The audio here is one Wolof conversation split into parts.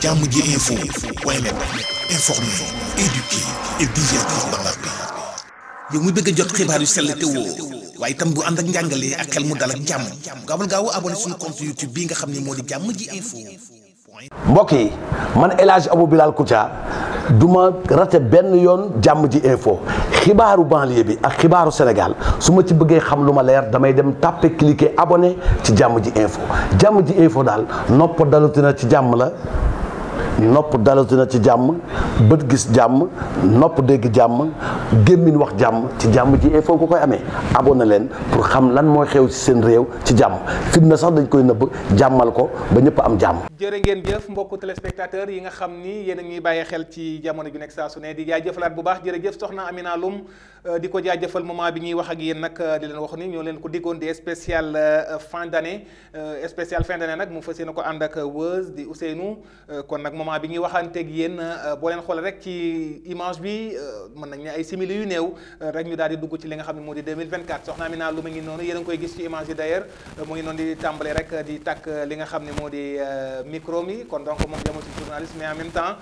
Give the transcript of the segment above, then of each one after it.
Jammj info point net, informer, éduquer et divertir dans la paix. yow mu bëgg a jot xibaar yu sell te woo waaye itam bu ànd ak njàngalee ak xel mu dal ak jàmm gaawal gaaw abonné suñu compte YouTube bi nga xam ne moo di Jammj info. mbokk yi man El Hadj Abou Bilal Koutia duma rate benn yoon Jammj info xibaaru banlieue bi ak xibaaru Sénégal su ma ci bëggee xam lu ma leer damay dem tàppe cliquer abonné ci Jammj info. Jammj info daal nopp dalutina ci jàmm la. nopp dalatina ci jàmm bët gis jàmm nopp dégg jàmm gémmiñ wax jàmm ci Jammj info ko koy amee abonné leen pour xam lan mooy xew ci seen réew ci jàmm fitna sax dañ koy nëbb jàmmal ko ba ñëpp am jàmm. jërë ngeen jëf mbokku téléspectateurs yi nga xam ni yéen a ngi bàyyi xel ci jamono ju nekk saa su ne di jaajëfalaat bu baax jërëjëf soxna Amina Loum di ko jaajëfal moment bi ñuy wax ak yéen nag di leen wax ni ñoo leen ko diggoon di spécial fin d'année spécial fin d'année nag mu fas yéene ko ànd ak Weuz di Ousseynou kon nag moment bi ñuy waxanteeg yéen boo leen xool rek ci image bi mën nañ ne ay simili yu néew rek ñu daal di dugg ci li nga xam ne moo di 2024 soxna Amina Loum a ngi noonu yéen a ngi koy gis ci image yi d'ailleurs mu ngi noonu di tàmbale rek di tàkk li nga xam ne moo di micro mi kon donc moom jamono ci journaliste mais en même temps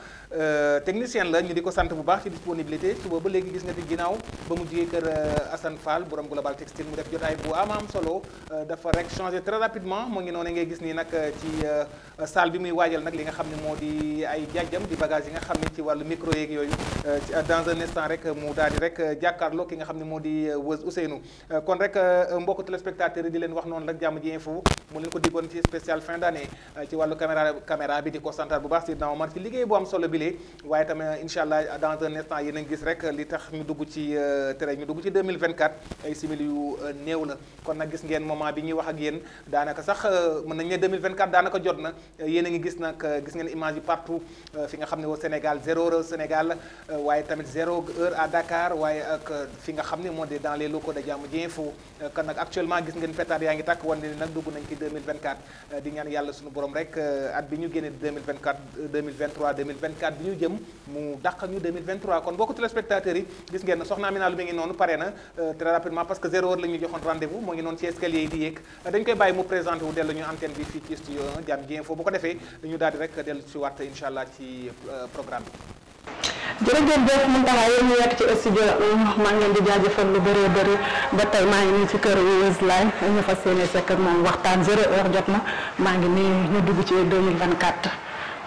technicien la ñu di ko sant bu baax ci disponibilité suba ba léegi gis nga ci ginnaaw ba mu jugee kër Assane Fall borom Global Textile mu def jotaay bu am solo dafa rek changé très rapidement mu ngi noonu ngay gis nii nag ci salle bi muy waajal nag li nga xam ne moo di ay jajjam di bagage yi nga xam ne ci wàllu micro yeeg yooyu dans un instant rek mu daal di rek jàkkaarloo ki nga xam ne moo di Weuz Ousseynou kon rek mbokku téléspectateurs yi di leen wax noonu rek Jammj info mu leen ko diggoon ci spécial fin d'année ci wàllu caméra bi di ko santaat bu baax si daaw man ci liggéey bu am solo bi lee waaye tamit incha allah dans un instant yéen a ngi gis rek li tax ñu dugg ci tere ñu dugg ci 2024 ay simili yu néew la kon nag gis ngeen moment bi ñuy wax ak yéen daanaka sax mën nañ ne 2024 daanaka jot na yéen a ngi gis nag gis ngeen image yi partout fi nga xam ne au Sénégal 0 heure Sénégal waaye tamit 0 heure à Dakar waaye ak fi nga xam ne moo di dans les locaux de Jammj info kon nag actuellement gis ngeen pétard yaa ngi tàkk wan ne nag dugg nañ ci 2024 di ñaan yàlla suñu borom rek at bi ñu génne 2024 2023 2024 bi ñu jëm mu dàq ñu 2023 kon mbokku téléspectateurs yi gis ngeen soxna Amina Loum mi ngi noonu pare na très rapidement parce que 0 heure la ñu joxoon rendez-vous moo ngi noonu ci escalier yi di yéeg dañ koy bàyyi mu présenté wu dellu ñu antenne bi fii ci studio 1 Jammj info bu ko defee ñu daal di rek dellu si waat incha allah ci programme bi. jërëjëf mu taxaw yéen ñu yegg ci studio maa ngi leen di jaajëfal lu bëree bëri ba tey maa ngi nii ci kër Weuz laay ñu fas yéene sekk ak moom waxtaan 0 heure jot na maa ngi nii ñu dugg ci 2024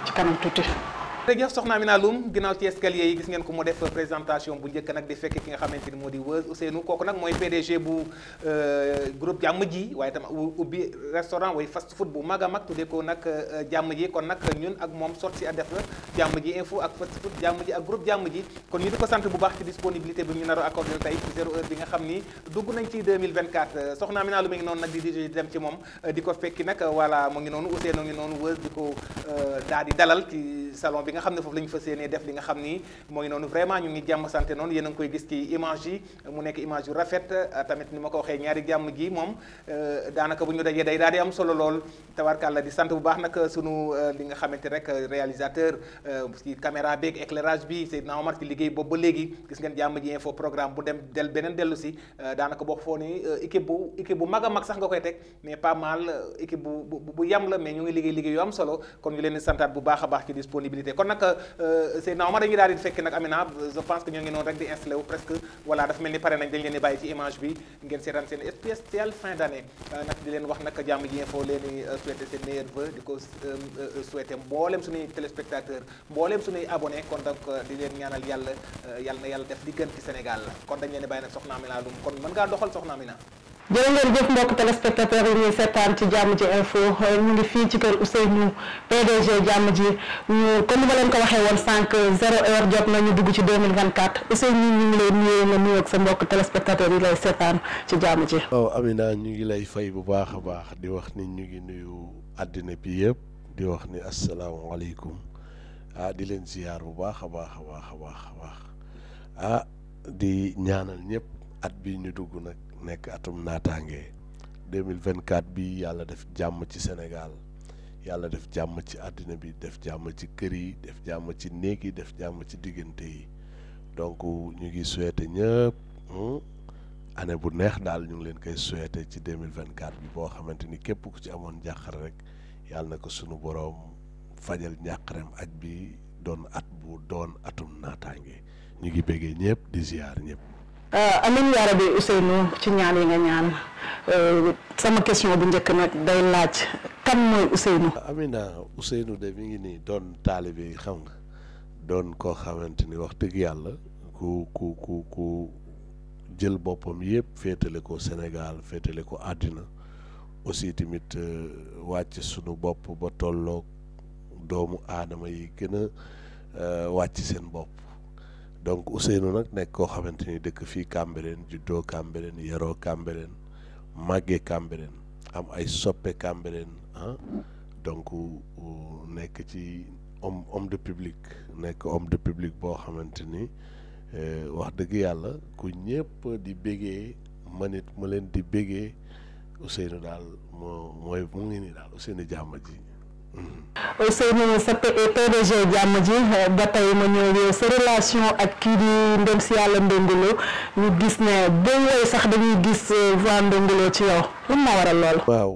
ci kanam tuuti. jërëjëf soxna Amina Loum ginnaaw ci escalier yi gis ngeen ko mu def présentation bu njëkk nag di fekk ki nga xamante ni moo di Weuz Ousseynou kooku nag mooy PDG bu groupe Jammj waaye tam ubbi restaurant way fast food bu mag a mag tuddee ko nag Jammj kon nag ñun ak moom sorti à def la Jammj info ak fast food Jammj ak groupe Jammj kon ñu di ko sant bu baax ci disponibilité bi ñu nar a accordé tey ci 0 heure bi nga xam ni dugg nañ ci 2024 soxna Amina Loum mi ngi noonu nag di dem ci moom di ko fekki nag voilà mu ngi noonu Ousseynou ngi noonu Weuz di ko daal di dalal ci salon bi nga xam ne foofu la ñu fas yéenee def li nga xam ni moo ngi noonu vraiment ñu ngi jàmm santé noonu yéen a ngi koy gis ci image yi mu nekk image yu rafet tamit ni ma ko waxee ñaari jàmm ji moom daanaka bu ñu dajee day daal di am solo lool tabarkàlla di sant bu baax nag sunu li nga xamante rek réalisateur ci caméra beeg éclairage bi Seydina Omar ci liggéey boobu ba léegi gis ngeen Jammj info programme bu dem beneen dellu si daanaka boo foo ni équipe bu mag a mag sax nga koy teg mais pas mal équipe bu yam la mais ñu ngi liggéey yu am solo kon ñu leen di santaat bu baax a baax ci disponibilité kon nag Seydina Omar dañuy daal di fekk nag Amina je pense que ñoo ngi noonu rek di installé wu presque voilà dafa mel ni pare nañ dañ leen di bàyyi ci image bi ngeen seetaan seen spécial fin d'année nag di leen wax nag Jammj info leen di souhaité seen meilleurs vœux di ko souhaité mboolem suñuy téléspectateurs mboolem suñuy abonné kon donc di leen ñaanal yàlla na yàlla def di gën ci Sénégal kon dañ leen di bàyyi nag soxna Amina Loum kon mën ngaa doxal soxna Amina. jërë ngeen jëf mbokk téléspectateurs yi ñuy seetaan ci Jammj info ñu ngi fii ci kër Ousseynou PDG Jammj ñu comme ni ma leen ko waxee woon sànq 0 heure jot na ñu dugg ci 2024 Ousseynou ñu ngi lay nuyoo nga nuyoo ak sa mbokk téléspectateurs yi lay seetaan ci Jammj. waaw Amina ñu ngi lay fay bu baax a baax di wax ni ñu ngi nuyu àddina bi yëpp di wax ni asalaamaaleykum di leen ziar bu baax a baax a baax a baax a baax di ñaanal ñëpp at bi ñu dugg nag. nekk atum naataange 2024 bi yàlla def jàmm ci Sénégal yàlla def jàmm ci àddina bi def jàmm ci kër yi def jàmm ci néeg yi def jàmm ci diggante yi donc ñu ngi souhaité ñëpp année bu neex daal ñu ngi leen koy souhaité ci 2024 bi boo xamante ni képp ku ci amoon jàqar rek yàlla na ko sunu boroom fajal njàqarem aj bi doon at bu doon atum naataange ñu ngi béggee ñëpp di ziar ñëpp. amiin yaa rabbi Ousseynou ci ñaan yi nga ñaan sama question bu njëkk nag day laaj kan mooy Ousseynou. Amina Ousseynou de mi ngi nii doon taalibe yi xam nga doon koo xamante ni wax dëgg yàlla ku jël boppam yëpp féetale ko Sénégal féetale ko àddina aussi tamit wàcc sunu bopp ba tolloog doomu aadama yi gën a wàcc seen bopp. donc Ousseynou nag nekk koo xamante ni dëkk fii Cambérène juddoo Cambérène yaroo Cambérène màggee Cambérène am ay soppe Cambérène donc nekk ci homme de public nekk homme de public boo xamante ni wax dëgg yàlla ku ñëpp di bégee man it ma leen di bégee Ousseynou daal mu ngi nii daal Ousseynou Jammj ji. Ousseynou sa PDG Jammj ba tey ma ñëw sa relation ak kii di ndem si yàlla Ndongo Lo ñu gis ne boo woy sax dañuy gis voix Ndongo Lo ci yow lan moo waral lool. waaw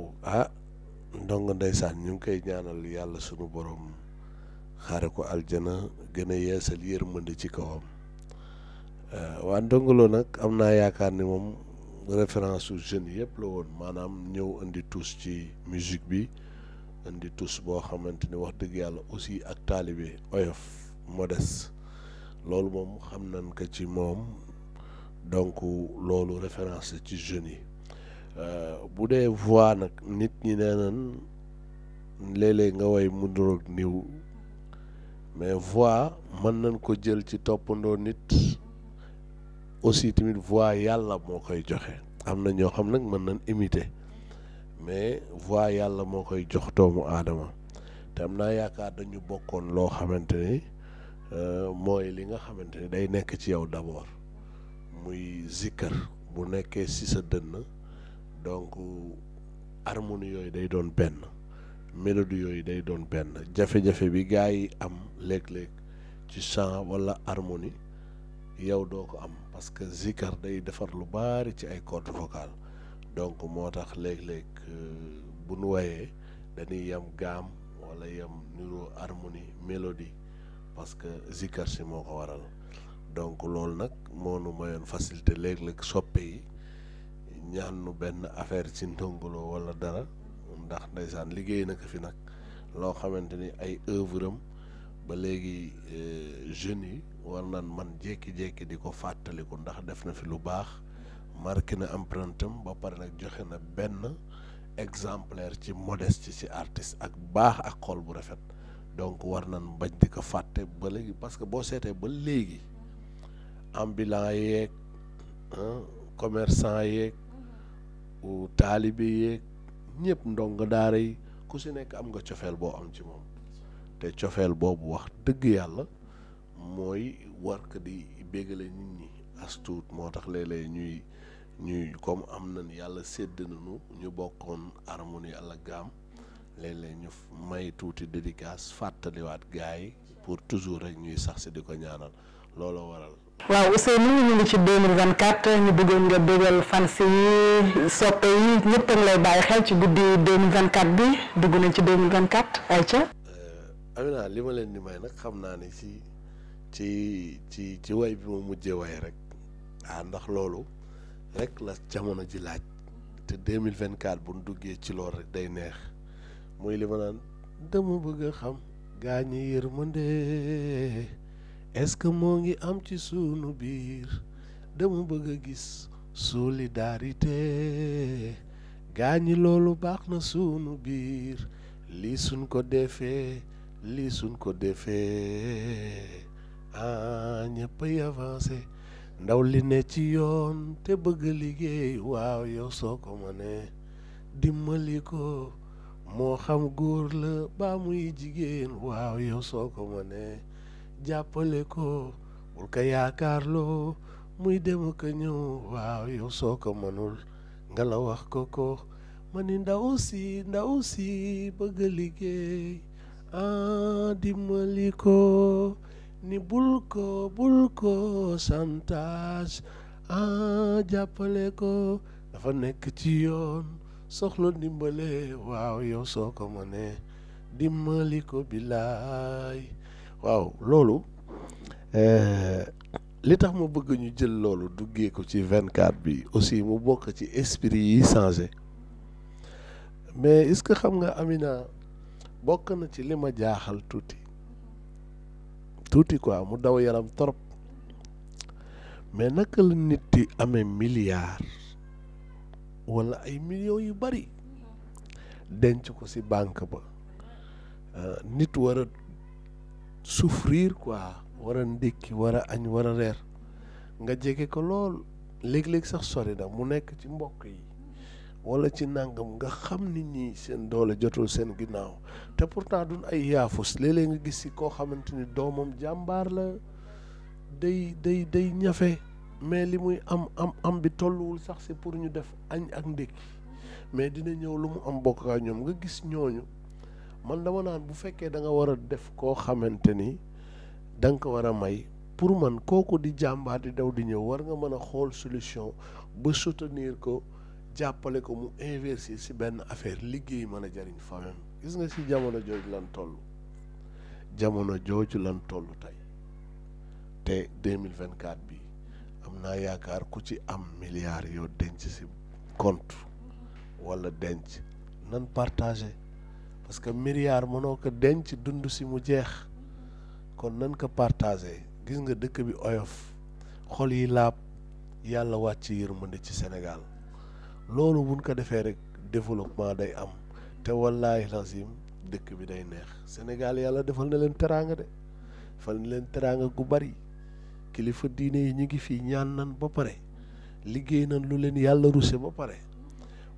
ndongo ndeysaan ñu ngi koy ñaanal yàlla sunu borom xaare ko aljana gën a yeesal yërmande ci kawam waa Ndongo Lo nag am naa yaakaar ni moom référence su jeunes yëpp la woon maanaam ñëw indi tous ci musique bi. indi tous boo xamante ni wax dëgg yàlla aussi ak taalibe oyof modeste loolu moom xam nañ ko ci moom donc loolu référence ci jeunes yi bu dee voix nag nit ñi nee nañ léeg-léeg nga woy mu niroog niw mais voix mën nañ ko jël ci toppandoo nit aussi tamit voix yàlla moo koy joxe am na ñoo xam nag mën nañ imiter mais voix yàlla moo koy jox doomu aadama te am naa yaakaar dañu bokkoon loo xamante ni mooy li nga xamante ni day nekk ci yow d'abord muy zikkar bu nekkee ci sa dënn donc harmonie yooyu day doon benn mélodie yooyu day doon benn jafe-jafe bi gars yi am léeg-léeg ci chant wala harmonie yow doo ko am parce que zikkar day defar lu bari ci ay cordes vocales donc moo tax léeg-léeg bu nu wayee dañuy yam gaam wala yam niroo harmonie mélodie parce que zikkar si moo ko waral donc loolu nag moo nu mayoon facilité léeg-léeg soppe yi ñaan nu benn affaire ci Ndongo Lo wala dara ndax ndeysaan liggéey na ko fi nag loo xamante ni ay œuvre am ba léegi jeunes yi war naan man jékki-jékki di ko fàttaliku ndax def na fi lu baax marqué na empreinte am ba pare nag joxe na benn exemplaire ci modeste ci artiste ak baax ak xol bu rafet donc war nañ bañ di ko fàtte ba léegi parce que boo seetee ba léegi ambulant yeeg commerçant yeeg taalibe yeeg ñëpp ndongo daara yi ku si nekk am nga cofeel boo am ci moom te cofeel boobu wax dëgg yàlla mooy war ko di béggale nit ñi as tuut moo tax léeg-léeg ñuy comme am nañ yàlla sédd nañu ñu bokkoon harmonie àla gaam léeg-léeg ñu may tuuti dédicace fàttaliwaat gars yi pour toujours rek ñuy sax si di ko ñaanal looloo waral. waaw Ousseynou ñu ngi ci 2024 ñu bëggoon nga bégal fans yi soppe yi ñëpp a ngi lay bàyyi xel ci guddi 2024 bi dugg nañ ci 2024 ayca. Amina li ma leen di may nag xam naa ne ci way bi ma mujjee way rek ndax loolu rek la jamono ji laaj te 2024 bu ñu duggee ci loolu rek day neex muy li ma naan dama bëgg a xam gaa ñi yërmande est-ce que moo ngi am ci sunu biir dama bëgg a gis solidarité gaa ñi loolu baax na sunu biir lii suñ ko defee ñëppay avancé ndaw li ne ci yoon te bëgg liggéey waaw yow soo ko mënee dimbali ko moo xam góor la ba muy jigéen waaw yow soo ko mënee jàppale ko bul ko yaakaarloo muy dem ak ñëw waaw yow soo ko mënul nga la wax ko ma ni ndaw si bëgg liggéey dimbali ko ni bul ko chantage jàppale ko dafa nekk ci yoon soxla ndimbale waaw yow soo ko mënee dimbali ko billaay. waaw loolu li tax ma bëgg ñu jël loolu duggee ko ci 24 bi aussi mu bokk ci esprit yi changé mais est-ce que xam nga Amina bokk na ci li ma jaaxal tuuti quoi mu daw yaram trop mais naka la nit di amee milliard wala ay millions yu bari denc ko ci banque ba nit war a souffrir quoi war a ndékki war a añ war a reer nga jege ko lool léeg-léeg sax sori na mu nekk ci mbokk yi wala ci nangam nga xam nit ñi seen doole jotul seen ginnaaw te pourtant duñ ay yaafus léeg-léeg nga gis ci koo xamante ni doomam jàmbaar la day ñafe mais li muy am bi tolluwul sax c'est pour ñu def añ ak ndékki mais dina ñëw lu mu am bokk ak ñoom nga gis ñooñu man dama naan bu fekkee da nga war a def koo xamante ni da nga ko war a may pour man kooku di jàmbaar di daw di ñëw war nga mën a xool solution ba soutenir ko jàppale ko mu investir ci benn affaire liggéey mën a jariñ famem gis nga ci jamono jooju lan toll tey te 2024 bi am naa yaakaar ku ci am milliards yoo denc ci compte wala denc nan partagé parce que milliard mënoo ko denc dund ci mu jeex kon nan ko partagé gis nga dëkk bi oyof xol yi laab yàlla wàcc yërmande ci Sénégal loolu buñ ko defee rek développement day am te wallaahi lazim dëkk bi day neex Sénégal yàlla defal na leen teraanga defal na leen teraanga gu bari kilifa diine yi ñu ngi fii ñaan nan ba pare liggéey nan lu leen yàlla ruse ba pare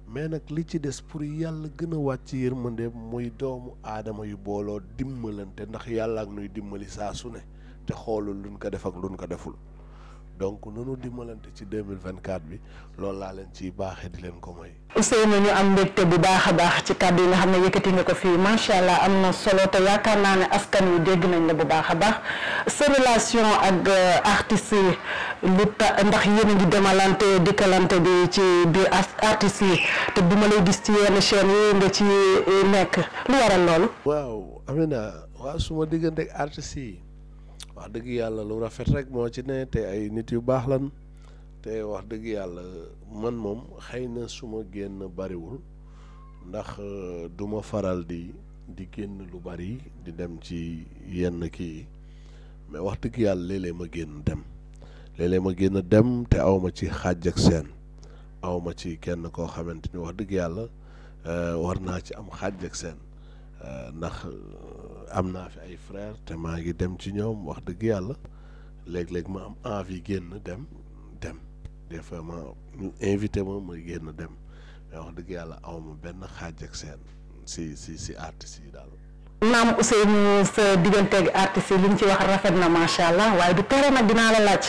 mais nag li ci des pour yàlla gën a wàcc yërmande muy doomu aadama yu booloo dimbalante ndax yàlla ak nuy dimbali saa su ne te xoolul luñ ko def ak luñ ko deful donc nanu dimbalante ci 2024 bi loolu laa leen ciy baaxee di leen ko may. Ousseynou ñu am mbégte bu baax a baax ci kàddu yi nga xam ne yëkkati nga ko fii macha allah am na solo te yaakaar naa ne askan wi dégg nañ la bu baax a baax sa relation ak artistes yi ndax yéen a ngi demalante dikkalante bi ci biir artistes yi te du ma lay gis ci yenn chaîne yi nga ci nekk lu waral loolu. waaw Amina waaw su ma diggante ak artistes yi. wax dëgg yàlla lu rafet rek moo ci ne te ay nit yu baax lan te wax dëgg yàlla man moom xëy na su ma génn bariwul ndax du ma faral di génn lu bari di dem ci yenn kii mais wax dëgg yàlla léeg-léeg ma génn dem te awma ci xaaj ak seen awma ci kenn koo xamante ni wax dëgg yàlla war naa ci am xaaj ak seen ndax am naa fi ay frère te maa ngi dem ci ñoom wax dëgg yàlla léeg-léeg ma am envie génn dem des fois ma ñu invité ma génn dem mais wax dëgg yàlla awma benn xaaj ak seen si artistes yi daal. naam Ousseynou sa digganteeg artistes yi li ñu ci wax rafet na macha allah waaye du tere nag dinaa la laaj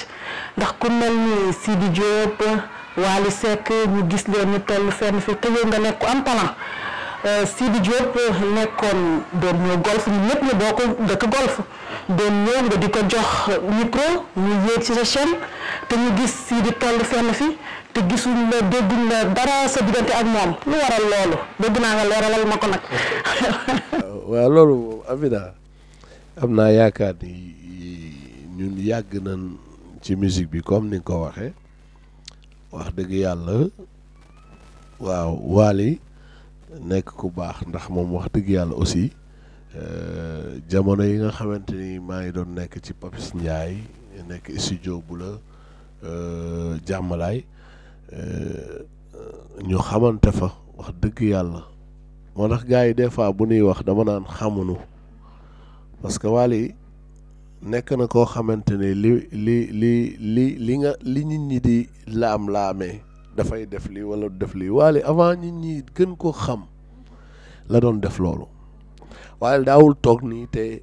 ndax ku mel ni Sidy Diop Wally Seck ñu gis leen ñu toll fenn fi te yow nga nekk ku am talent. Sidy Diop nekkoon doon ñëw golf ñu ñëpp ñu boo ko dëkk golf doon ñëw nga di ko jox micro ñu yéeg ci sa chaîne te ñu gis Sidy toll fenn fi te gisuñ la dégguñ la dara sa diggante ak moom lu waral loolu dégg naa nga leeralal ma ko nag. waaw loolu Amina am naa yaakaar ni ñun yàgg nañ ci musique bi comme ni nga ko waxee wax dëgg yàlla waaw Wally nekk ku baax ndax moom wax dëgg yàlla aussi jamono yi nga xamante ni maa ngi doon nekk ci Papis Ndiaye nekk studio bu la jàmmalaay ñu xamante fa wax dëgg yàlla moo tax gars yi des fois bu ñuy wax dama naan xamuñu parce que Wally nekk na koo xamante ne li nit ñi di laamee dafay def lii wala def lii Wally avant nit ñi gën ko xam la doon def loolu waaye daawul toog nii te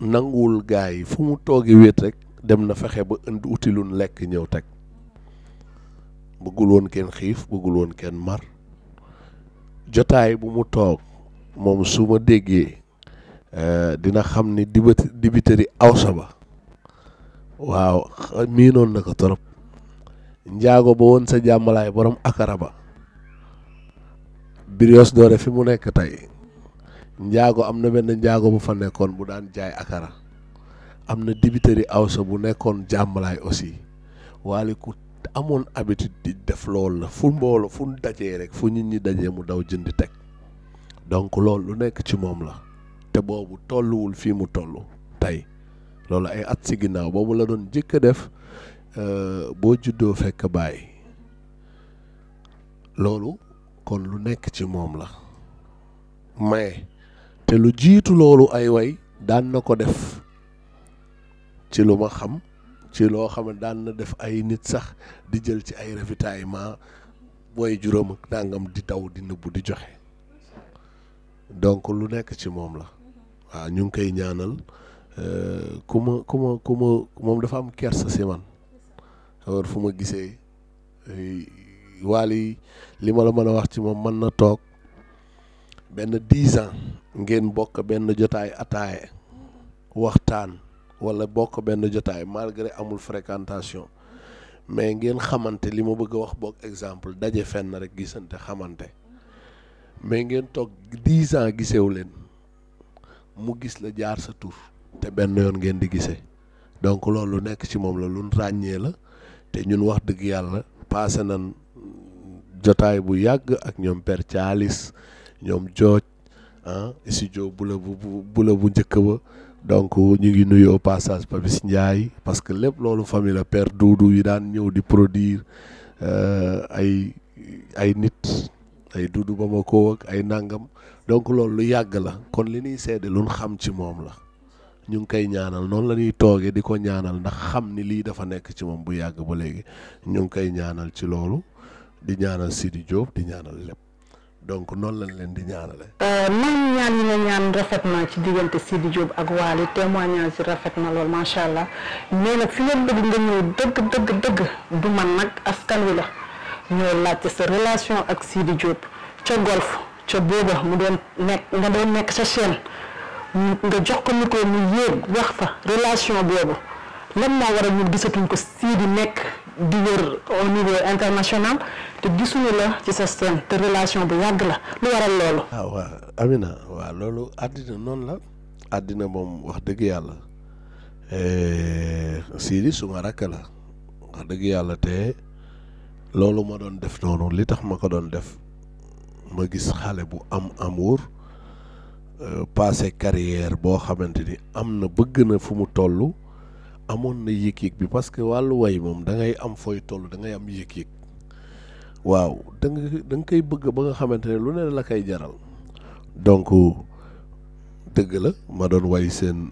nanguwul gars yi fu mu toogi wéet rek dem na fexe ba indi utilun lekk ñëw teg bëggul woon kenn xiif bëggul woon kenn mar jotaay bu mu toog moom su ma déggee dina xam ni dibiteri awsa ba waaw miinoon na ko torop njaago ba woon sa jàmmalaay borom akara ba Brioche Dorée fi mu nekk tey njaago am na benn njaago bu fa nekkoon bu daan jaay akara am na dibiteri awsa bu nekkoon jàmmalaay aussi waali ku amoon habitude di def loolu la fu mbooloo fu dajee rek fu nit ñi dajee mu daw jënd teg donc loolu lu nekk ci moom la te boobu tolluwul fii mu toll tey loolu ay at si ginnaaw boobu la doon jëkk a def boo juddoo fekk bàyyi loolu kon lu nekk ci moom la mais te lu jiitu loolu ay way daan na ko def ci lu ma xam ci loo xam ne daan na def ay nit sax di jël ci ay ravitaillement booy juróom ak nangam di daw di nëbbu di joxe donc lu nekk ci moom la waaw ñu ngi koy ñaanal ku ma moom dafa am kersa si man war fu ma gisee Wally li ma la mën a wax ci moom mën na toog benn 10 ans ngeen bokk benn jotaay ataaye waxtaan wala bokk benn jotaay malgré amul fréquentation mais ngeen xamante li ma bëgg a wax boog exemple daje fenn rek gisante xamante mais ngeen toog 10 ans gisewu leen mu gis la jaar sa tur te benn yoon ngeen di gisee donc loolu lu nekk ci moom la lu ràññee la te ñun wax dëgg yàlla passé nan jotaay bu yàgg ak ñoom Père Thialis ñoom jooj studio bu la bu njëkk ba donc ñu ngi nuyu au passage Papis Ndiaye parce que lépp loolu famille la Père Doudou yi daan ñëw di produire ay nit ay Doudou Bamako ak ay nangam donc loolu lu yàgg la kon li ñuy seede lu xam ci moom la ñu ngi koy ñaanal noonu la ñuy toogee di ko ñaanal ndax xam ni lii dafa nekk ci moom bu yàgg ba léegi ñu ngi koy ñaanal ci loolu di ñaanal Sidy Diop di ñaanal lépp donc noonu lañ leen di ñaanale. man ñaan yi nga ñaan rafet na ci diggante Sidy Diop ak Wally témoignage ci rafet na lool macha allah mais nag fi nga bëgg nga ñëw dëgg du man nag askan wi la ñoo laajte sa relation ak Sidy Diop ca golf ca booba mu doon nekk nga doon nekk sa chaîne nga jox ko micro mu yéeg wax fa relation boobu lan moo war a ñu gisatuñ ko Sidy nekk di wër au niveau international te gisuñu la ci sa scène te relation bu yàgg la lu waral loolu. waaw Amina waaw loolu àddina noonu la àddina moom wax dëgg yàlla Sidy suma rakk la wax dëgg yàlla te loolu ma doon def noonu li tax ma ko doon def ma gis xale bu am amour passé carrière boo xamante ni am na bëgg na fu mu toll amoon na yëg-yëg bi parce que wàllu way moom da ngay am fooy toll da ngay am yëg-yëg waaw da nga koy bëgg ba nga xamante ne lu ne la koy jaral donc dëgg la ma doon way seen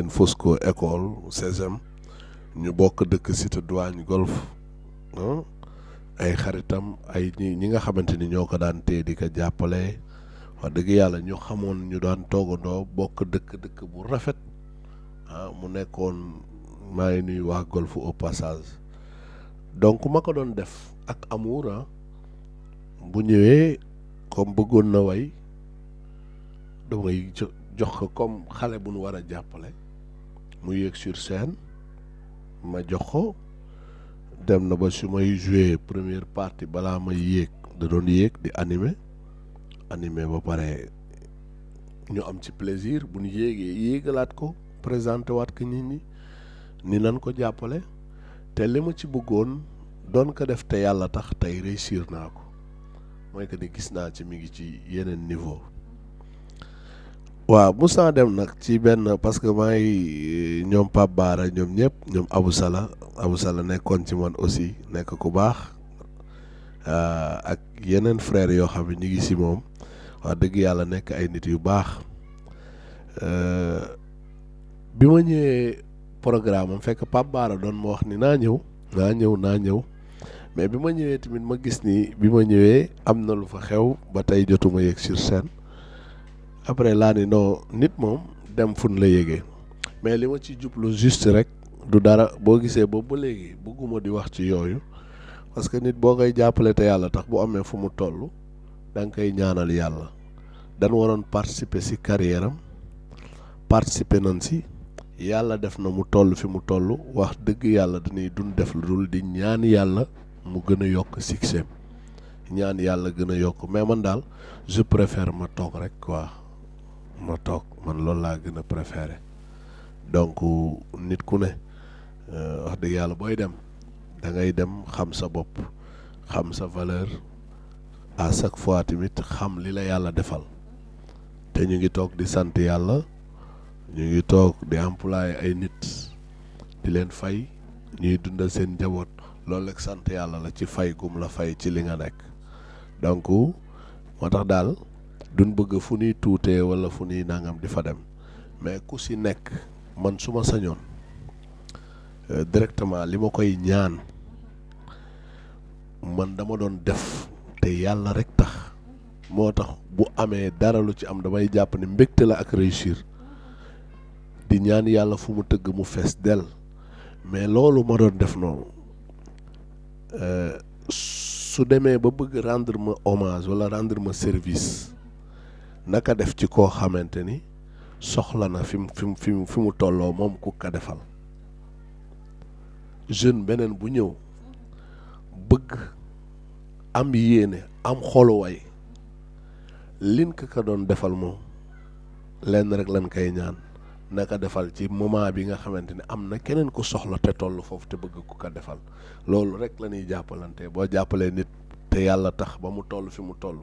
Fosco école CESEM ñu bokk dëkk cité douane golf ay xaritam ay ñi nga xamante ni ñoo ko daan téye di ko jàppale wax dëgg yàlla ñu xamoon ñu daan toogandoo bokk dëkk bu rafet mu nekkoon maa ngi nuyu waa golf au passage donc ma ko doon def ak amour bu ñëwee comme bëggoon na way damay jox ko comme xale bu nu war a jàppale mu yéeg sur scène ma jox ko dem na ba su may joué première partie balaa may yéeg da doon yéeg di animé ba pare ñu am ci plaisir bu ñu yéegalaat ko présenté waat ko nit ñi ni nan ko jàppale te li ma ci bëggoon doon ko def te yàlla tax tey réussir naa ko mooy que ni gis naa ci mi ngi ci yeneen niveau waaw mos naa dem nag ci benn parce que maa ngi ñoom Pape Bara ñoom ñëpp ñoom Abou Sala nekkoon ci man aussi nekk ku baax ak yeneen frères yoo xam ne ñu ngi si moom wax dëgg yàlla nekk ay nit yu baax bi ma ñëwee programme am fekk Pape Bara doon ma wax ni naa ñëw mais bi ma ñëwee tamit ma gis ni bi ma ñëwee am na lu fa xew ba tey jotuma yegg sur scène après laa ni non nit moom dem fun la yégee mais li ma ci jublu juste rek du dara boo gisee boobu ba léegi bëgguma di wax ci yooyu parce que nit boo koy jàppale te yàlla tax bu amee fu mu toll da nga koy ñaanal yàlla dañ waroon participer ci carrière am participer nañ ci yàlla def na mu toll fi mu toll wax dëgg yàlla dañuy dun def lu dul di ñaan yàlla mu gën a yokk succès ñaan yàlla gën a yokk mais man daal je préfère ma toog rek quoi ma toog man loolu laa gën a préféré donc nit ku ne wax dëgg yàlla booy dem da ngay dem xam sa bopp xam sa valeur à chaque fois tamit xam li la yàlla defal te ñu ngi toog di sant yàlla ñu ngi toog di employé ay nit di leen fay ñuy dundal seen njaboot loolu rek sant yàlla la ci fay gum la fay ci li nga nekk donc moo tax daal duñ bëgg fu ñuy tuutee wala fu ñuy nangam di fa dem mais ku si nekk man su ma sañoon directement li ma koy ñaan man dama doon def te yàlla rek tax moo tax bu amee dara lu ci am damay jàpp ne mbégte la ak réussir di ñaan yàlla fu mu tëgg mu fees dell mais loolu ma doon def noonu su demee ba bëgg rendre ma hommage wala rendre ma service naka def ci koo xamante ni soxla na fi mu tolloo moom ku ka defal jeune beneen bu ñëw bëgg am yéene am xoluwaay lin ka doon defal moom lenn rek lan koy ñaan naka defal ci moment bi nga xamante ni am na keneen ku soxla te toll foofu te bëgg ku ko defal loolu rek la ñuy jàppalante boo jàppalee nit te yàlla tax ba mu toll fi mu toll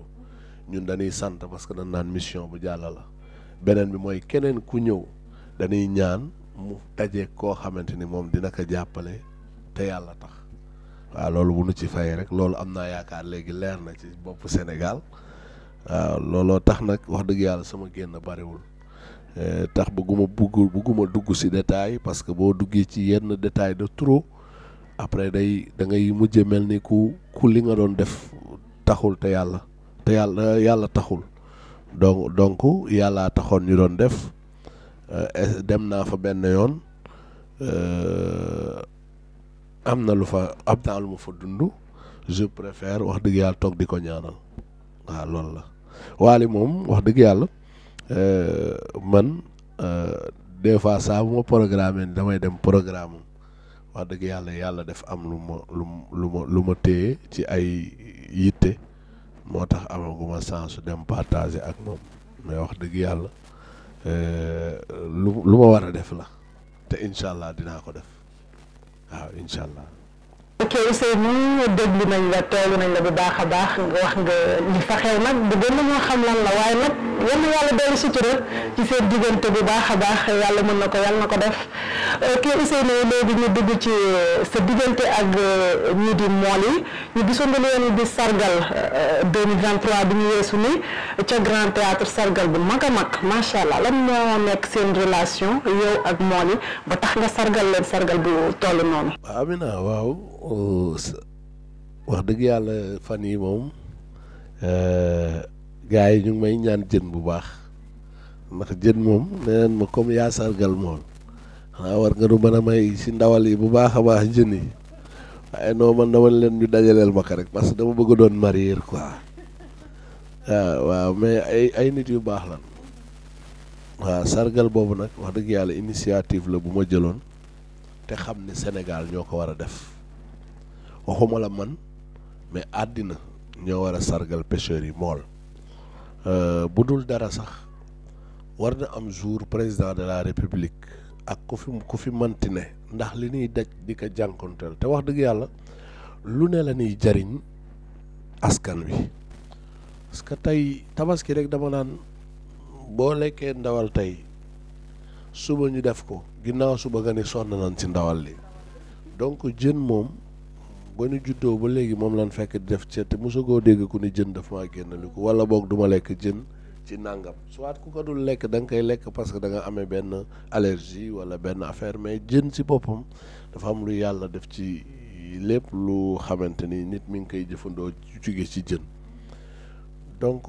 ñun dañuy sant parce que dañ naan mission bu jàll la beneen bi mooy keneen ku ñëw dañuy ñaan mu daje koo xamante ni moom dina ko jàppale te yàlla tax waaw loolu bu nu ci fay rek loolu am naa yaakaar léegi leer na ci bopp Sénégal waaw looloo tax nag wax dëgg yàlla sama génn bariwul tax bëgguma dugg ci détail parce que boo duggee ci yenn détail de trop après da ngay mujje mel ni ku li nga doon def taxul te yàlla taxul donc yàllaa taxoon ñu doon def dem naa fa benn yoon am na lu ma fa dund je préfère wax dëgg yàlla toog di ko ñaanal waaw loolu la Wally moom wax dëgg yàlla man des fois saa bu ma programme ni damay dem programme wax dëgg yàlla def am lu ma téye ci ay yitte moo tax amaguma chance dem partager ak moom mais wax dëgg yàlla lu ma war a def la te incha allah dinaa ko def waaw incha allah. ok Ousseynou déglu nañ la teewlu nañ la bu baax a baax nga wax nga li fa xew nag bëggoon nañoo xam lan la waaye nag yal na yàlla dolli sutura ci seen diggante bu baax a baax yàlla mën na ko yàlla na ko def ok Ousseynou léegi ñu dugg ci sa diggante ak ñii di mool yi ñu gisoon nga leen di sargal 2023 bi ñu weesu ni ca Grand Théâtre sargal bu mag a mag macha allah lan moo nekk seen relation yow ak mool yi ba tax nga sargal leen sargal bu toll noonu. Amina waaw. wax dëgg yàlla fan yi moom gars yi ñu ngi may ñaan jën bu baax ndax jën moom neneen ma comme yaa sargal moom xanaa war nga du mën a may si ndawal yi bu baax a baax jën yi waaye non man dama leen ñu dajaleel ma ko rek parce que dama bëgg doon marier quoi waaw mais ay nit yu baax lan waaw sargal boobu nag wax dëgg yàlla initiative la bu ma jëloon te xam ne Sénégal ñoo ko war a def waxuma la man mais àddina ñoo war a sargal pêcheurs yi mool bu dul dara sax war na am jour président de la république ak ku fi manti ne ndax li ñuy daj di ko jànkonteel te wax dëgg yàlla lu ne la ñuy jariñ askan wi parce que tey tabaski rek dama naan boo lekkee ndawal tey suba ñu def ko ginnaaw suba nga ni sonn nañ ci ndawal li donc jën moom ba ñu juddoo ba léegi moom lan fekk di def ci te mosagoo dégg ku ni jën daf maa génn li ko wala boog duma lekk jën ci nàngam soit ku ko dul lekk da nga koy lekk parce que da nga amee benn allergie wala benn affaire mais jën ci boppam dafa am lu yàlla def ci lépp lu xamante ni nit mi ngi koy jëfandoo jóge ci jën donc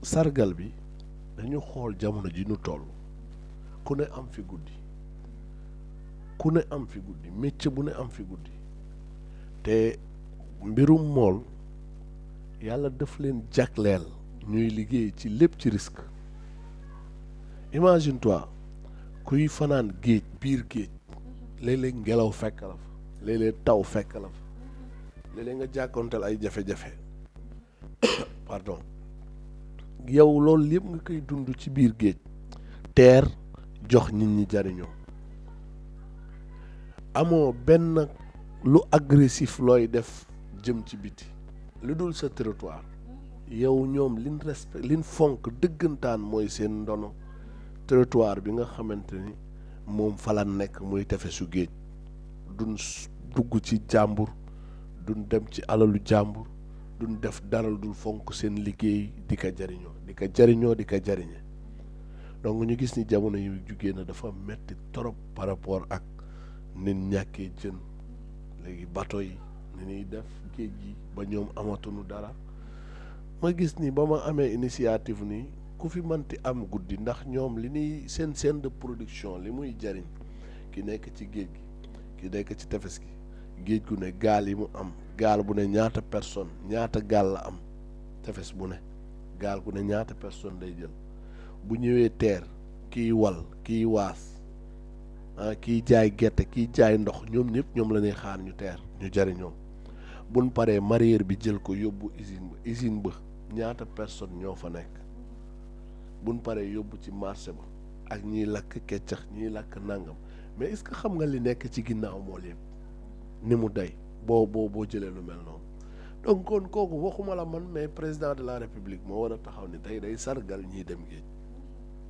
sargal bi dañu xool jamono ji ñu toll ku ne am fi guddi métier bu ne am fi guddi te mbirum mool yàlla daf leen jagleel ñuy liggéey ci lépp ci risque imagine toi kuy fanaan géej biir géej léeg-léeg ngelaw fekk la fa léeg-léeg taw fekk la fa léeg-léeg nga jàkkoonteel ay jafe-jafe pardon yow loolu yëpp nga koy dund ci biir géej teer jox nit ñi jariñoo amoo benn lu agressif looy def jëm ci biti lu dul sa territoire yow ñoom liñ fonk dëggantaan mooy seen ndono territoire bi nga xamante ni moom fa la nekk muy tefesu géej duñ dugg ci jàmbur duñ dem ci alalu jàmbur duñ def dara dul fonk seen liggéey di ko jariñoo di ko jariñe donc ñu gis ni jamono yu jugee na dafa metti trop par rapport ak nit ñàkkee jën léegi bateau yi ni ñuy def géej gi ba ñoom amatuñu dara ma gis ni ba ma amee initiative ni ku fi mënti am guddi ndax ñoom li ñuy seen chaîne de production li muy jariñ ki nekk ci géej gi ki nekk ci tefes gi géej gu ne gaal yi mu am gaal bu ne ñaata personne ñaata gaal la am tefes bu ne gaal gu ne ñaata personne day jël bu ñëwee teer kiy wal kiy waas kiy jaay gerte kiy jaay ndox ñoom ñëpp ñoom la ñuy xaar ñu teer ñu jariñoo buñ paree mareyeur bi jël ko yóbbu usine ba ñaata personne ñoo fa nekk buñ paree yóbbu ci marché ba ak ñiy lakk keccax ñiy lakk nangam mais est-ce que xam nga li nekk ci ginnaaw mool yëpp ni mu day boo jëlee lu mel noonu donc kon kooku waxuma la man mais président de la république moo war a taxaw ni tey day sargal ñiy dem géej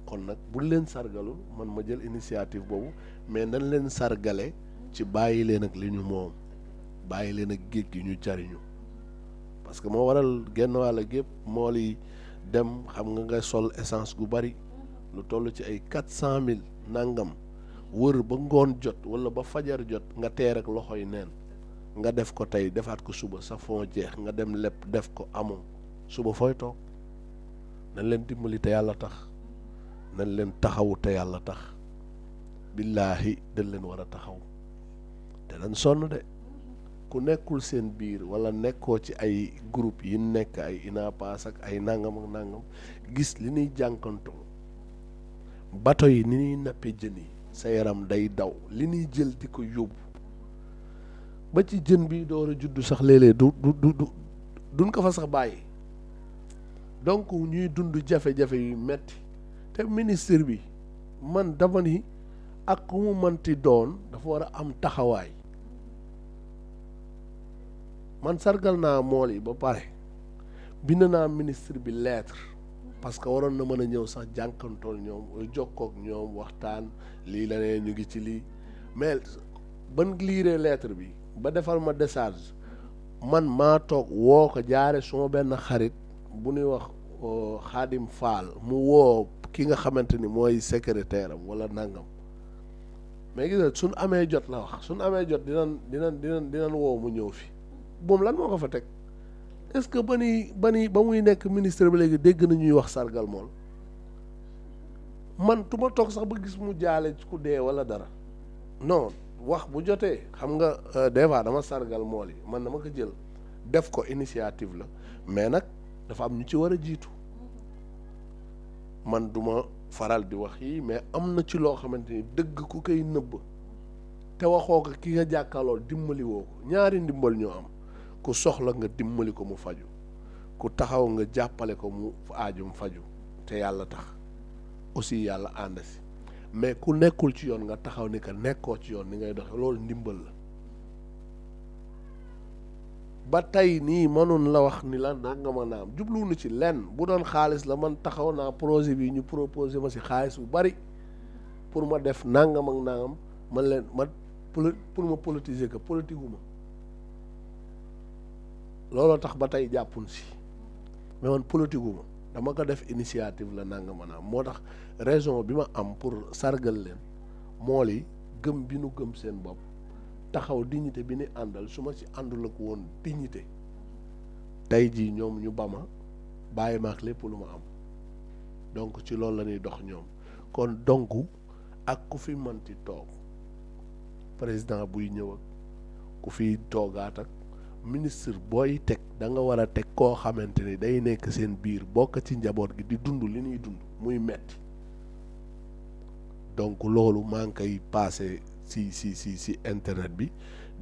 kon nag bu leen sargalul man ma jël initiative boobu mais nañ leen sargale ci bàyyi leen ak li ñu moom bàyyi leen ak géej gi ñu jariñu parce que moo waral genn wàll gépp mool yi dem xam nga sol essence gu bari lu toll ci ay 400 000 nangam wër ba ngoon jot wala ba fajar jot nga teer ak loxoy neen nga def ko tey defaat ko suba sa fond jeex nga dem lépp def ko amoo suba fooy toog nañ leen dimbali te yàlla tax nañ leen taxawu te yàlla tax billaahi dañ leen war a taxaw te dañ sonn de ku nekkul seen biir wala nekkoo ci ay groupe yi nekk ay inapaas ak ay nangam ak nangam gis li ñuy jànkantoo bato yi ni ñuy nappe jën yi sa yaram day daw li ñuy jël di ko yóbbu ba ci jën bi door a juddu sax léeg-léeg duñ ko fa sax bàyyi donc ñuy dund jafe-jafe yu metti te ministre bi man dama ni ak ku mu mënti doon dafa war a am taxawaay man sargal naa mool yi ba pare bind naa ministre bi lettre parce que waroon na mën a ñëw sax jànkantool ñoom jokkook ñoom waxtaan lii la ne ñu ngi ci lii mais ban liiree lettre bi ba defal ma décharge man maa toog woo ko jaare suma benn xarit bu ñuy wax Xaadim Faal mu woo ki nga xamante ni mooy secrétaire am wala nangam mais gis nga suñ amee jot la wax suñ amee jot dinañ woo mu ñëw fi moom lan moo ko fa teg est-ce que ba muy nekk ministre bi léegi dégg na ñuy wax sargal mool man tu ma toog sax ba gis mu jaale ku dee wala dara non wax bu jotee xam nga des fois dama sargal mool yi man dama ko jël def ko initiative la mais nag dafa am ñu ci war a jiitu man duma faral di wax yi mais am na ci loo xamante ni dëgg ku koy nëbb te waxoo ko ki nga jàkkaarloo dimbali woo ko ñaari ndimbal ñoo am ku soxla nga dimbali ko mu faju ku taxaw nga jàppale ko mu aajum faju te yàlla tax aussi yàlla ànd si mais ku nekkul ci yoon nga taxaw ni que nekkoo ci yoon ni ngay doxe loolu ndimbal la ba tey nii mënoon la wax ni la nangama naam jubluwunu ci lenn bu doon xaalis la man taxaw naa projet bi ñu proposé ma si xaalis bu bari pour ma def nangam ak nangam man leen pour ma politiser que politique gu ma looloo tax ba tey jàppun si mais man politique gu ma dama ko def initiative la nangama naam moo tax raison bi ma am pour sargal leen mool yi gëm bi nu gëm seen bopp taxaw dignité bi ni àndal su ma ci àndul ak woon dignité tey jii ñoom ñu ba ma bàyyi ma ak lépp lu ma am donc ci loolu la ñuy dox ñoom kon donc ak ku fi mënti toog président buy ñëw ak ku fi toogaat ak ministre booy teg da nga war a teg koo xamante ni day nekk seen biir bokk ci njaboot gi di dund li ñuy dund muy metti donc loolu maa ngi koy passé si internet bi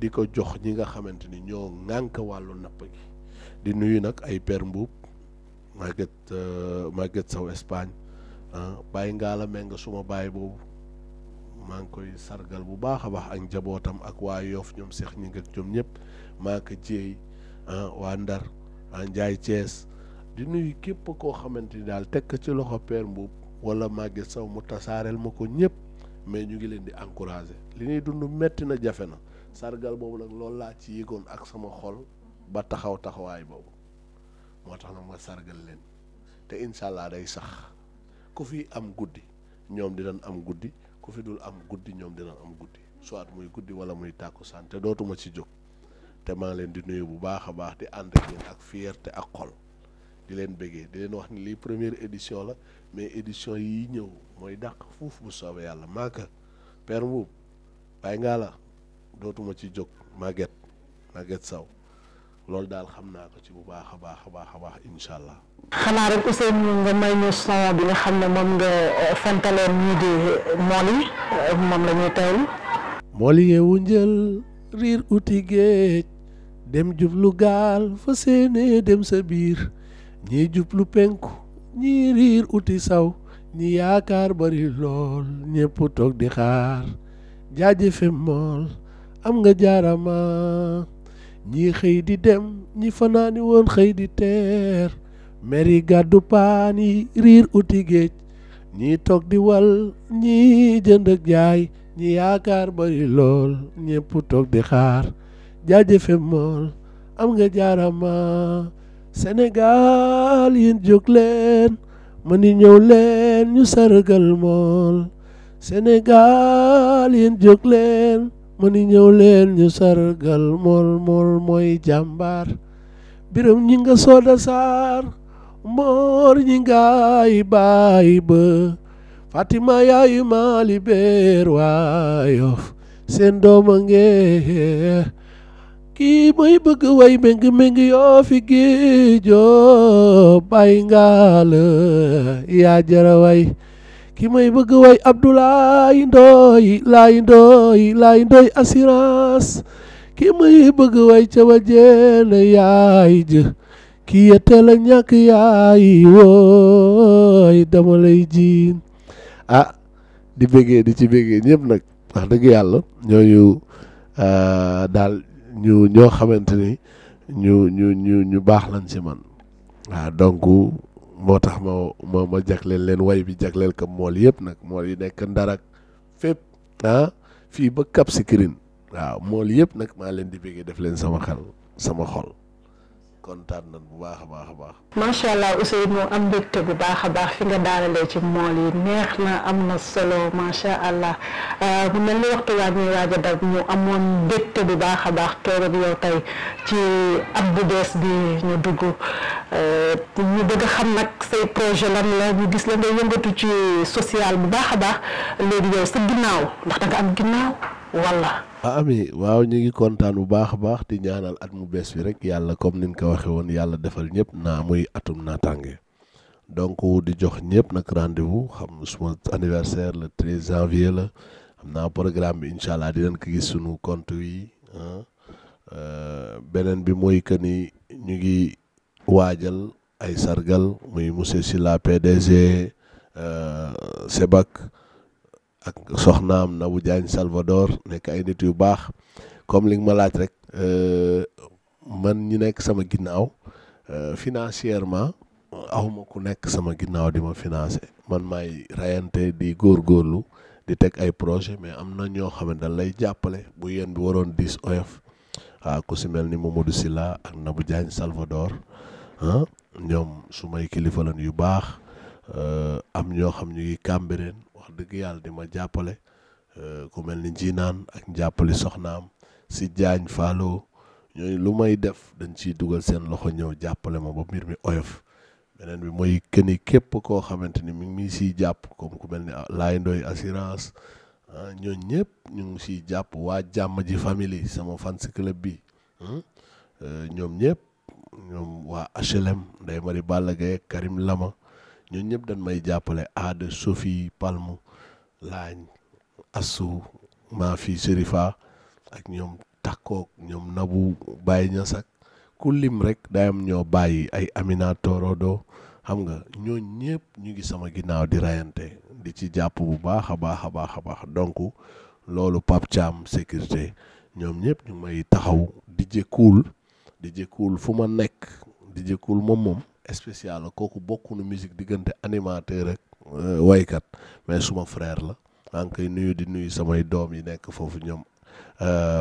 di ko jox ñi nga xamante ni ñoo ŋànk wàllu napp gi di nuyu nag ay per mbuub Maguette Sow Espagne bàyyi ngaa la mais nga suma bàyyi boobu maa ngi koy sargal bu baax a baax ak njabootam ak waa Yoff ñoom Seex ñi ak ñoom ñëpp maa ko jéey waa Ndar Njaay Thiès di nuyu képp koo xamante ni daal teg ko ci loxo Père Mboup wala Maguette Sow mu tasaareel ma ko ñëpp mais ñu ngi leen di encourager li ñuy dund metti na jafe na sargal boobu nag loolu laa ci yëgoon ak sama xol ba taxawaay boobu moo tax nag ma sargal leen te incha allah day sax ku fi am guddi ñoom dinañ am guddi ku fi dul am guddi ñoom dinañ am guddi soit muy guddi wala muy tàkkusaan te dootuma ci jóg te maa ngi leen di nuyu bu baax a baax di ànd ak yéen ak fierté ak xol di leen bëggee di leen wax ni lii première édition la mais édition yi ñëw mooy dàq fuuf bu soobee yàlla maaka Père Mboup bàyyi ngaa la dootuma ci jóg Maguette Sow loolu daal xam naa ko ci bu baax a baax incha allah. xanaa rek Ousseynou nga may ñu son bi nga xam ne moom nga fentaleen ñii di mool yi moom la ñuy taylu. mool yeewu njël riir uti géej dem jublu gaal fa séenee dem sa biir ñii jublu penku ñii riir uti saw ñi yaakaar bari lool ñépp toog di xaar jaajëfe mool am nga jaarama ñii xëy di dem ñi fanaani woon xëy di teer meri gàddu paan yi riir uti géej ñii toog di wal ñii jënd ak jaay ñi yaakaar bari lool ñépp toog di xaar jaajëfe mool am nga jaarama Sénégal yéen jóg leen ma ni ñëw leen ñu sargal mool Sénégal yéen jóg leen ma ni ñëw leen ñu sargal mool mooy jàmbaar biram ñi nga sooda saar moor ñi ngaay baay ba Fatima yaayu maali beer waa Yoff seen dooma ngee kii mooy bëgg way méng yoo fi géejoo bàyyi ngaa la yaa jara way kii mooy bëgg way Abdoulaye Laay Ndooy assurance kii mooy bëgg way ca wajeena yaay jë kii yette la ñàkk yaay wooy dama lay jiin di bëggee di ci bëggee ñëpp nag wax dëgg yàlla ñooñu daal ñoo xamante ni ñu baax lañ ci man donc moo tax ma jagleel leen way bi jagleel ko mool yëpp nag mool yi nekk Ndar ak fépp fii ba Cap Skirring mool yëpp nag maa leen di bëggee def leen sama xel sama xol kontaan nañ bu baax a baax. macha allah Ousseynou am mbégte bu baax a baax fi nga daanalee ci mool yi neex na am na solo macha allah mu mel ni waxtu waa ñuy waaj a dab ñu amoon mbégte bu baax a baax toog ak yow tey ci at bu bees bi ñu dugg ñu bëgg a xam nag say projet lan la ñu gis la nga yëngatu ci social bu baax a baax léegi yow sa ginnaaw ndax da nga am ginnaaw wala. ami waaw ñu ngi kontaan bu baax a baax di ñaanal at mu bees bi rek yàlla comme niñ ko waxee woon yàlla defal ñëpp muy atum naataange donc di jox ñëpp nag rendez-vous xam suma anniversaire le 13 janvier la xam naa programme bi incha allah dinañ ko gis sunu compte yi beneen bi mooy que ni ñu ngi waajal ay sargal muy monsieur Sylla PDG Sebak ak soxnaam Nabou Diagne Salvador nekk ay nit yu baax comme li nga ma laaj rek man ñi nekk sama ginnaaw financièrement awma ku nekk sama ginnaaw di ma financé man maay rayante di góorgóorlu di teg ay projet mais am na ñoo xam ne dañ lay jàppale bu yéen bi waroon 10 oyof ku si mel ni Mamadou Sylla ak Nabou Diagne Salvador ñoom su may kilifa lan yu baax am ñoo xam ñu ngi Cambérène wax dëgg yàlla di ma jàppale ku mel ni Jinaan ak jàppale soxnaam si Diagne Fallo ñooñu lu may def dañ ciy dugal seen loxo ñëw jàppale ma ba mbir mi oyof beneen bi mooy këni képp koo xamante ni mi ngi siy jàpp comme ku mel ni Laay Ndooy assurance ñooñu ñëpp ñu ngi siy jàpp waa Jammj famille sama fans club bi ñoom ñëpp ñoom waa HLM Ndeye Marie Balla Gaye Karim Lama ñooñu ñëpp dañ may jàppale Ade Sophie Palmu Laañ Assou maa fi Serifa ak ñoom takkook ñoom Nabu Baye Ñasak ku lim rek day am ñoo bàyyi ay Amina Torodo xam nga ñooñ ñëpp ñu ngi sama ginnaaw di rayante di ci jàpp bu baax a baax a baax a baax donc loolu Pape Thiam sécurité ñoom ñëpp ñu may taxaw di jëkkuwul fu ma nekk di jëkkuwul moom spécial la kooku bokku nu musique diggante animateur ak waykat mais suma frère la maa ngi koy nuyu di nuyu samay doom yi nekk foofu ñoom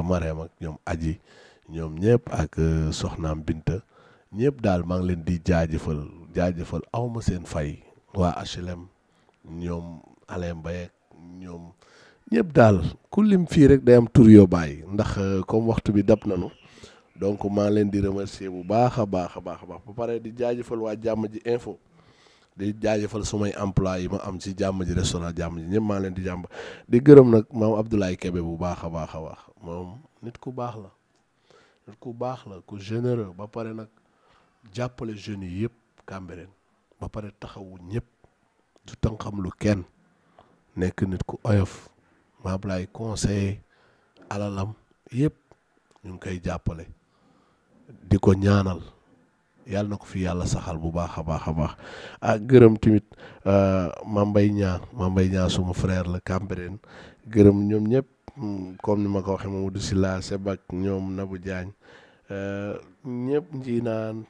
Marème ak ñoom Aji ñoom ñëpp ak soxnaam Binta ñëpp daal maa ngi leen di jaajëfal awma seen fay waa HLM ñoom Alain Mbaye ñoom ñëpp daal ku lim fii rek day am tur yoo bàyyi ndax comme waxtu bi dab nañu donc maa ngi leen di remercier bu baax a baax ba pare di jaajëfal waa Jammj info di jaajëfal sumay emploi yi ma am ci Jammj restaurant Jammj ñëpp maa ngi leen di jàmb di gërëm nag maam Abdoulaye Kébé bu baax a baax moom nit ku baax la ku généreux ba pare nag jàppale jeunes yi yëpp Cambérène ba pare taxawu ñëpp du tànqam lu kenn nekk nit ku oyof maam Abdoulaye conseiller alalam yëpp ñu ngi koy jàppale di ko ñaanal yàlla na ko fi yàlla saxal bu baax a baax ak gërëm tamit Mame Mbaye Niang suma frère la Cambérène gërëm ñoom ñëpp comme ni ma ko waxee Mamadou Sylla Sebak ñoom Nabou Diagne ñëpp njiinaan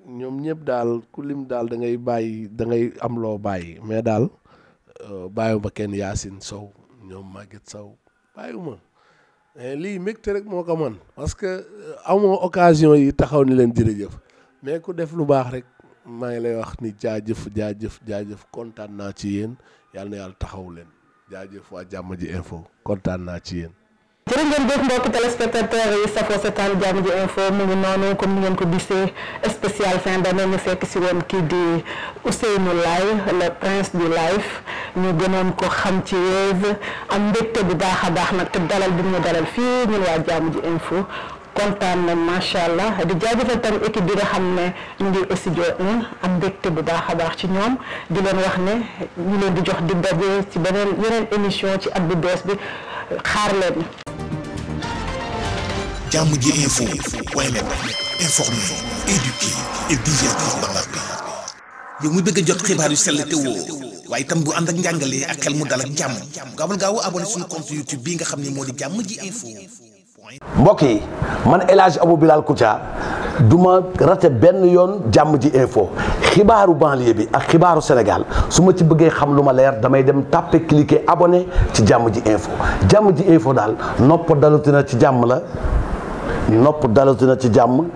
ñoom ñëpp daal ku lim daal da ngay am loo bàyyi mais daal bàyyiwuma kenn Yacine Sow ñoom Maguette Sow bàyyiwuma lii mbégte rek moo ko man parce que amoo occasion yi taxaw ni leen jërëjëf mais ku def lu baax rek maa ngi lay wax ni jaajëf kontaan naa ci yéen yàlla na yàlla taxaw leen jaajëf waa Jammj info kontaan naa ci yéen. jërë ngeen jëf mbokki téléspectateurs yi safoo seetaan Jammj info mu ngi noonu comme ni ngeen ko gisee spécial fin d'année ñu fekk si woon kii di Ousseynou le prince du live ñu gënoon ko xam ci Weuz am mbégte bu baax a baax nag te dalal bi ñu dalal fii ñun waa Jammj info kontaan na macha allah di jaajëfal tam équipe bi nga xam ne ñu ngi studio am mbégte bu baax a baax ci ñoom di leen wax ne ñu leen di jox di daje ci yeneen émission ci at bu bees bi xaar leen. Jammj info point net informer, éduquer et divertir dans la paix. yow mu bëgg a jot xibaar yu sell te woo waaye itam bu ànd ak njàngalee ak xel mu dal ak jàmm gaaw abonné suñu compte YouTube bii nga xam ne moo di Jammj info. mbokk yi man El Hadj Abou Bilal Koutia duma rate benn yoon Jammj info xibaaru banlieue bi ak xibaaru Sénégal su ma ci bëggee xam lu ma leer damay dem tàppe cliquer abonné ci Jammj info daal nopp dalutina ci jàmm la. nopp dalatina ci jàmm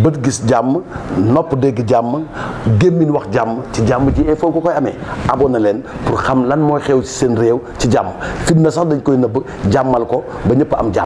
bët gis jàmm nopp dégg jàmm gémmiñ wax jàmm ci Jammj info nga koy amee abonné leen pour xam lan mooy xew ci seen réew ci jàmm fitna sax dañ koy nëbb jàmmal ko ba ñëpp am jàmm.